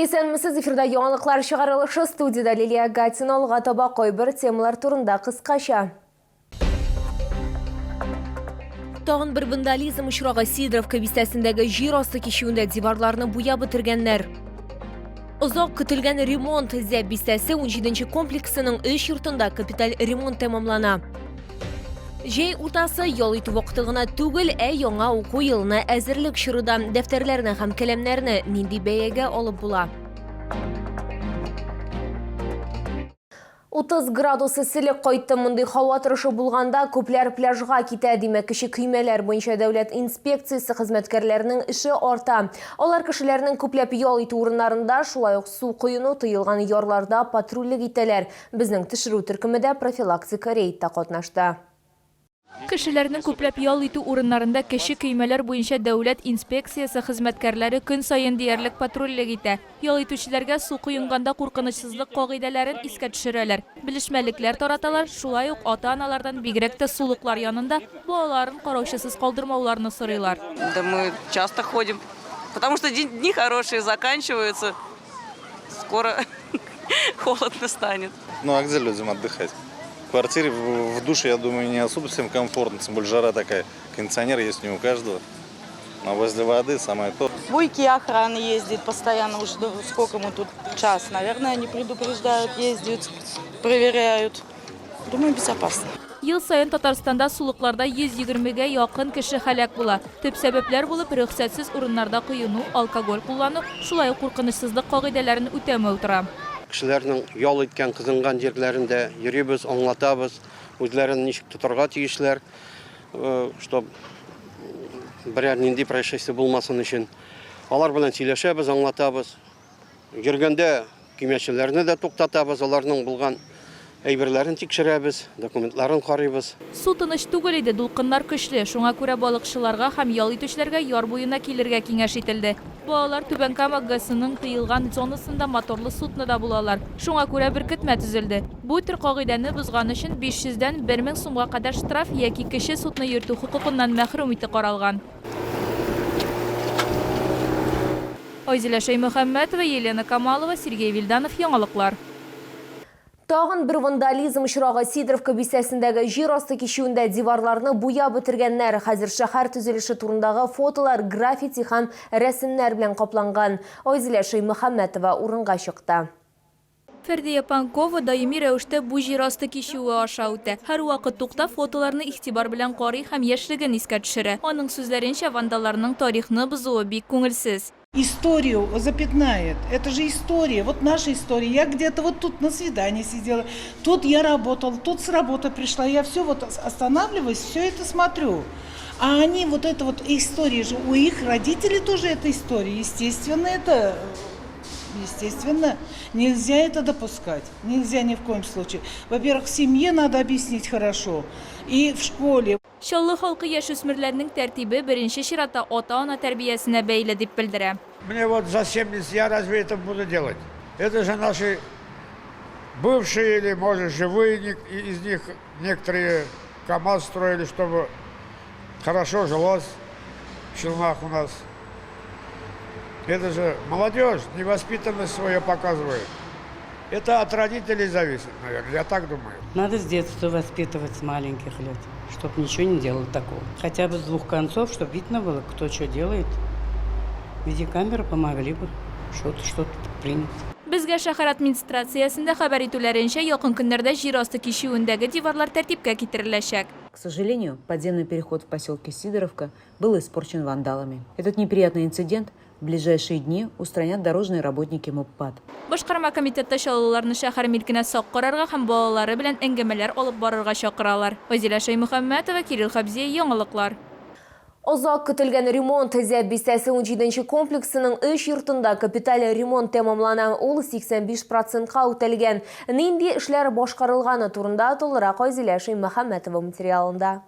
Исәнмесез, эфирда яңалыклар чыгарылышы, студиядә Лилия Гатина. Алга таба кайбер темалар турында кыскача. Тагын бер вандализм очрагы: Сидоровка бистәсендәге җир асты кичүендә диварларны буяп бетергәннәр. Озак көтелгән ремонт: Зәб бистәсе 17 комплексының өч йортында капиталь ремонт тәмамлана. Җәй уртасы ял итү вакыты гына түгел, ә яңа уку елына әзерлек чоры да. Дәфтәрләрне һәм каләмнәрне нинди бәягә алып була? 30 градус эсселек кайтты. Мондый һава торышы булганда күпләр пляжга китә. Димәк, кече көймәләр буенча дәүләт инспекциясе хезмәткәрләренең эше арта. Алар кешеләрнең күпләп ял итү урыннарында, шулай ук су коену тыелган ярларда патрульлек итәләр. Безнең төшерү төркеме дә профилактик рейдта катнашты. Кешеләрнең күпләп ял итү урыннарында кече көймәләр буенча дәүләт инспекциясе хезмәткәрләре көн саен диярлек патрульлек итә. Ял итүчеләргә су коенганда куркынычсызлык кагыйдәләрен искә төшерәләр, белешмәлекләр тараталар, шулай ук ата-аналардан бигрәк тә сулыклар янында балаларын караучысыз калдырмауларны сорыйлар. Да мы часто ходим, потому что дни хорошие заканчиваются, скоро холодно станет. Ну а где людям отдыхать? В квартире, в душе, я думаю, не особо всем комфортно, тем более жара такая. Кондиционер есть не у каждого. А возле воды самое то. Буйки охраны ездит постоянно, уже сколько мы тут, час, наверное, они предупреждают, ездят, проверяют. Думаю, безопасно. Ел саен Татарстанда сулыкларда 120 гә якын кеше һәлак була. Төп сәбәпләр булып рөхсәтсез урыннарда коену, алкоголь куллану, шулай ук куркынычсызлык кагыйдәләрен үтәмәү тора. Кешеләрнең ял иткән, кызынган җирләрендә йөрибез, аңлатабыз, үзләрен ничек тотарга тиешләр, чтоб берәр нинди происшествие булмасын өчен. Алар белән сөйләшәбез, аңлатабыз. Йөргәндә көймәчеләрне дә туктатабыз, аларның булган әйберләрен тикшерәбез, документларын карыйбыз. Су тыныч түгел иде, дулкыннар көчле, шуңа күрә балыкчыларга һәм ял итүчеләргә яр буена килергә киңәш ителде. Балалар Түбән Кама ГЭСының тыелган зонасында моторлы суднода булалар, шуңа күрә беркетмә төзелде. Бу төр кагыйдәне бозган өчен 500 дән 1000 сумга кадәр штраф яки кече судно йөртү хокукыннан мәхрүм итү каралган. Айзилә Шәймөхәммәтова, Елена Камалова, Сергей Вильданов, Яңалыклар. Тагын бер вандализм очрагы: Сидоровка бистәсендәге җир асты кичүендә диварларны буяп бетергәннәр. Хәзер шәһәр төзелеше турындагы фотолар граффити һәм рәсемнәр белән капланган. Айзилә Шәймөхәммәтова урынга чыкты. Фәрдия Панкова даими рәвештә бу җир асты кичүе аша үтә. Һәрвакыт туктап, фотоларны игътибар белән карый һәм яшьлеген искә төшерә. Аның сүзләренчә, вандалларның тарихны бозуы бик күңелсез. Историю запятнает. Это же история. Вот наша история. Я где-то вот тут на свидании сидела, тут я работала, тут с работы пришла. Я все вот останавливаюсь, все это смотрю. А они вот это вот история же, у их родителей тоже эта история. Естественно, это Естественно, нельзя это допускать. Нельзя ни в коем случае. Во-первых, в семье надо объяснить хорошо. И в школе. Чаллы халкы яшүсмерләрнең тәртибе беренче чиратта ата-ана тәрбиясенә бәйле дип белдерә. Мне вот за 70, я разве это буду делать? Это же наши бывшие или, может, живые из них некоторые КАМАЗ строили, чтобы хорошо жилось в Челнах у нас. Это же молодежь невоспитанность свою показывает. Это от родителей зависит, наверное, я так думаю. Надо с детства воспитывать, с маленьких лет, чтобы ничего не делал такого. Хотя бы с двух концов, чтобы видно было, кто что делает. Видеокамеры помогли бы что-то что принять. Безгә шәһәр администрациясендә хәбәр итүләренчә, якын көннәрдә җир асты кичүендәге диварлар тәртипкә китереләчәк. К сожалению, подземный переход в поселке Сидоровка был испорчен вандалами. Этот неприятный инцидент в ближайшие дни устранят дорожные работники МУППАД. Башкарма комитетта чаллыларны шәһәр милкенә сак карарга һәм балалары белән әңгәмәләр алып барырга чакыралар. Айзилә Шәймөхәммәтова, Кирилл Хәбзиев, Яңалыклар. Озак көтелгән ремонт: Зәб бистәсе унҗиденче комплексының өч йортында капиталь ремонт тәмамлана. Ул 85 процентка үтәлгән. Нинди эшләр башкарылганы турында тулырак Айзилә Шәймөхәммәтова материалында.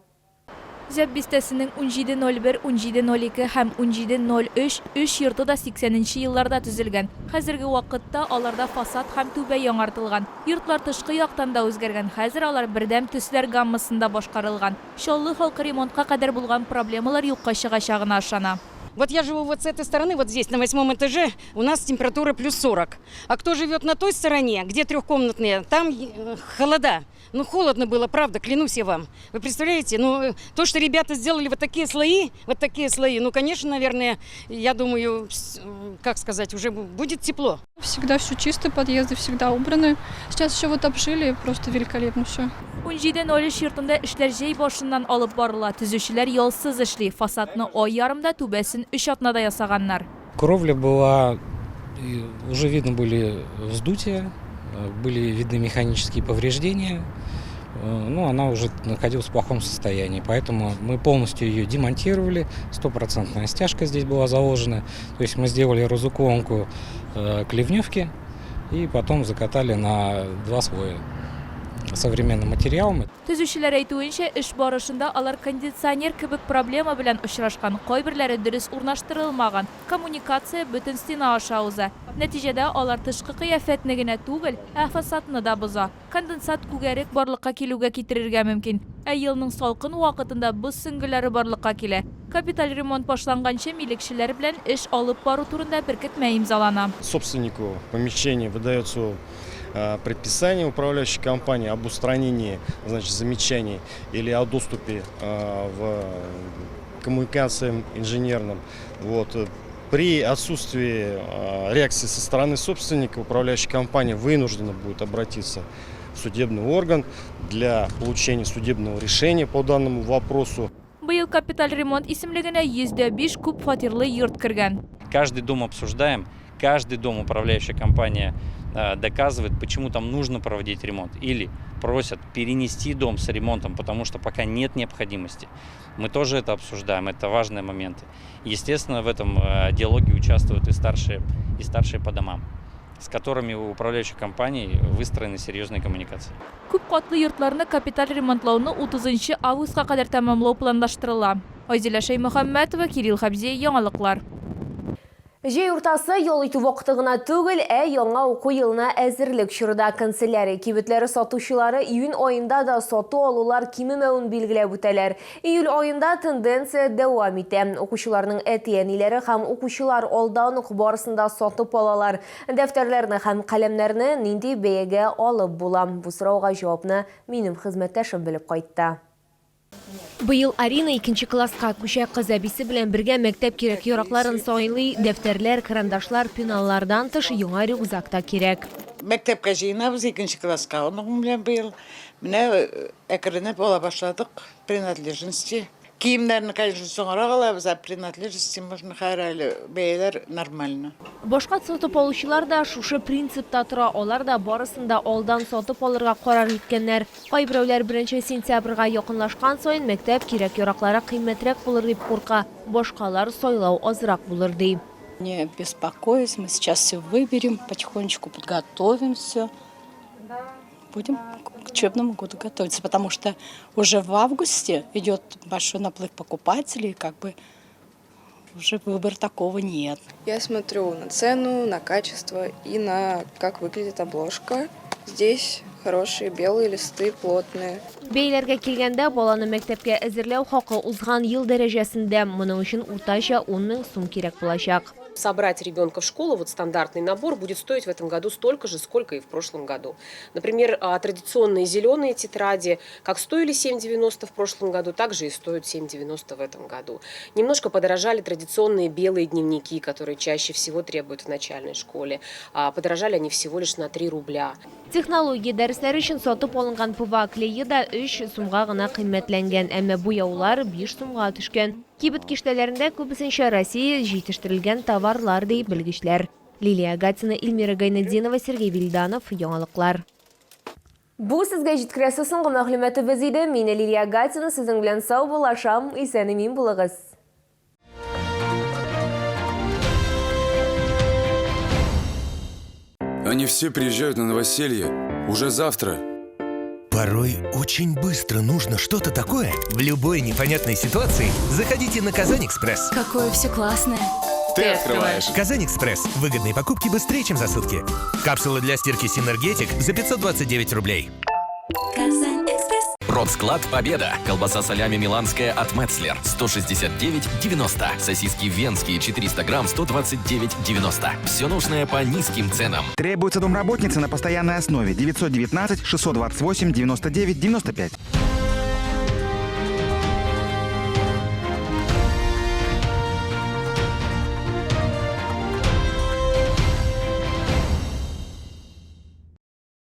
Зәб бистәсенең 17.01, 17.02 һәм 17.03 өч йорты да 80 нче елларда төзелгән. Хәзерге вакытта аларда фасад һәм түбә яңартылган. Йортлар тышкы яктан да үзгәргән, хәзер алар бердәм төсләр гаммасында башкарылган. Чаллы халкы ремонтка кадәр булган проблемалар юкка чыгачагына ышана. Вот я живу вот с этой стороны, вот здесь, на восьмом этаже, у нас температура плюс 40. А кто живет на той стороне, где трехкомнатные, там холода. Ну, холодно было, правда, клянусь я вам. Вы представляете, ну, то, что ребята сделали вот такие слои, ну, конечно, наверное, я думаю, как сказать, уже будет тепло. Всегда все чисто, подъезды всегда убраны. Сейчас еще вот обшили, просто великолепно все. 17.03 йортында эшләр җәй башыннан алып барыла. Төзүчеләр ялсыз эшли. Фасадны ай ярымда, түбәсен өч атнада ясаганнар. Кровля была, уже видно были вздутия, были видны механические повреждения. Ну, она уже находилась в плохом состоянии, поэтому мы полностью ее демонтировали, стопроцентная стяжка здесь была заложена. То есть мы сделали разуклонку к ливневке и потом закатали на два слоя современным материалом. Төзүчеләр әйтүенчә, эш барышында алар кондиционер кебек проблема белән очрашкан. Кайберләре дөрес урнаштырылмаган. Коммуникация бөтен стена аша уза. Нәтиҗәдә алар тышкы кыяфәтне генә түгел, ә фасадны да боза. Конденсат күгәрек барлыкка килүгә китерергә мөмкин. Ә елның салкын вакытында боз сөңгеләре барлыкка килә. Капиталь ремонт башланганчы милекчеләр белән эш алып бару турында беркетмә имзалана. Собственнику помещения выдается предписание управляющей компании об устранении, значит, замечаний или о доступе в коммуникациям инженерным. Вот. При отсутствии реакции со стороны собственника управляющая компания вынуждена будет обратиться в судебный орган для получения судебного решения по данному вопросу. Быел капиталь ремонт исемлегенә 105 күп фатирлы йорт кергән. Каждый дом обсуждаем, каждый дом управляющая компания доказывает, почему там нужно проводить ремонт. Или просят перенести дом с ремонтом, потому что пока нет необходимости. Мы тоже это обсуждаем, это важные моменты. Естественно, в этом диалоге участвуют и старшие по домам, с которыми у управляющих компаний выстроены серьезные коммуникации. Күп катлы йортларны капиталь ремонтлауны 30 августка кадәр тәмамлау планлаштырыла. Айзилә Шәймөхәммәтова, Кирилл Хәбзиев, Яңалыклар. Җәй уртасы ял итү вакыты гына түгел, ә яңа уку елына әзерлек чоры да. Канцелярия кибетләре сатучылары июнь аенда да сату алулар кимемәвен билгеләп үтәләр. Июль аенда тенденция дәвам итә. Укучыларның әти-әниләре һәм укучылар алдан ук барысын да сатып алалар. Дәфтәрләрне һәм каләмнәрне нинди бәягә алып була? Бу сорауга җавапны минем хезмәттәшем белеп кайтты. Быел Арина икенче класска күчә. Кыз әбисе белән бергә мәктәп кирәк-яракларын сайлый. Дәфтәрләр, карандашлар, пеналлардан тыш яңа рюкзак та кирәк. Мәктәпкә җыенабыз икенче класска. Оныгым белән быел менә әкренләп ала башладык принадлежности. Киемнәрне, конечно, соңрак алабыз, ә принадлежности можно хәзер әле бәяләр нормально. Башка сатып алучылар да шушы принципта тора. Алар да барысын да алдан сатып алырга карар иткәннәр. Кайберәүләр 1 сентябрьгә якынлашкан саен мәктәп кирәк-яраклары кыйммәтрәк булыр дип курка. Башкалар сайлау азрак булыр ди. Не беспокоюсь, мы сейчас все выберем, потихонечку подготовим все. Будем к учебному году готовиться, потому что уже в августе идет большой наплыв покупателей, как бы уже выбора такого нет. Я смотрю на цену, на качество и на как выглядит обложка. Здесь хорошие белые листы, плотные. Бәяләргә килгәндә, баланы мәктәпкә әзерләү хакы узган ел дәрәҗәсендә. Моның өчен уртача 10 мең сум кирәк булачак. Собрать ребенка в школу, вот стандартный набор, будет стоить в этом году столько же, сколько и в прошлом году. Например, традиционные зеленые тетради, как стоили 7,90 в прошлом году, так же и стоят 7,90 в этом году. Немножко подорожали традиционные белые дневники, которые чаще всего требуют в начальной школе. Подорожали они всего лишь на 3 рубля. Технология дәресләре өчен сатып алынган ПВА клее да 3 сумга гына кыйммәтләнгән, әмма буяулар 5 сумга төшкән. Кибет киштәләрендә күбесенчә Россия җитештерелгән товарлар, ди белгечләр. Лилия Гатина, Эльмира Гайнетдинова, Сергей Вильданов, Яңалыклар. Бу сезгә җиткерәсе соңгы мәгълүматыбыз иде. Мин Лилия Гатина сезнең белән саубуллашам. Исән-имин булыгыз. Они все приезжают на новоселье уже завтра. Порой очень быстро нужно что-то такое. В любой непонятной ситуации заходите на Казань-Экспресс. Какое все классное. Ты открываешь. Казань-Экспресс. Выгодные покупки быстрее, чем за сутки. Капсула для стирки Синергетик за 529 рублей. Казань-Экспресс. Продсклад Победа. Колбаса салями миланская от Метцлер 169,90. Сосиски венские 400 грамм 129,90. Все нужное по низким ценам. Требуется домработница на постоянной основе 919 628 99 95.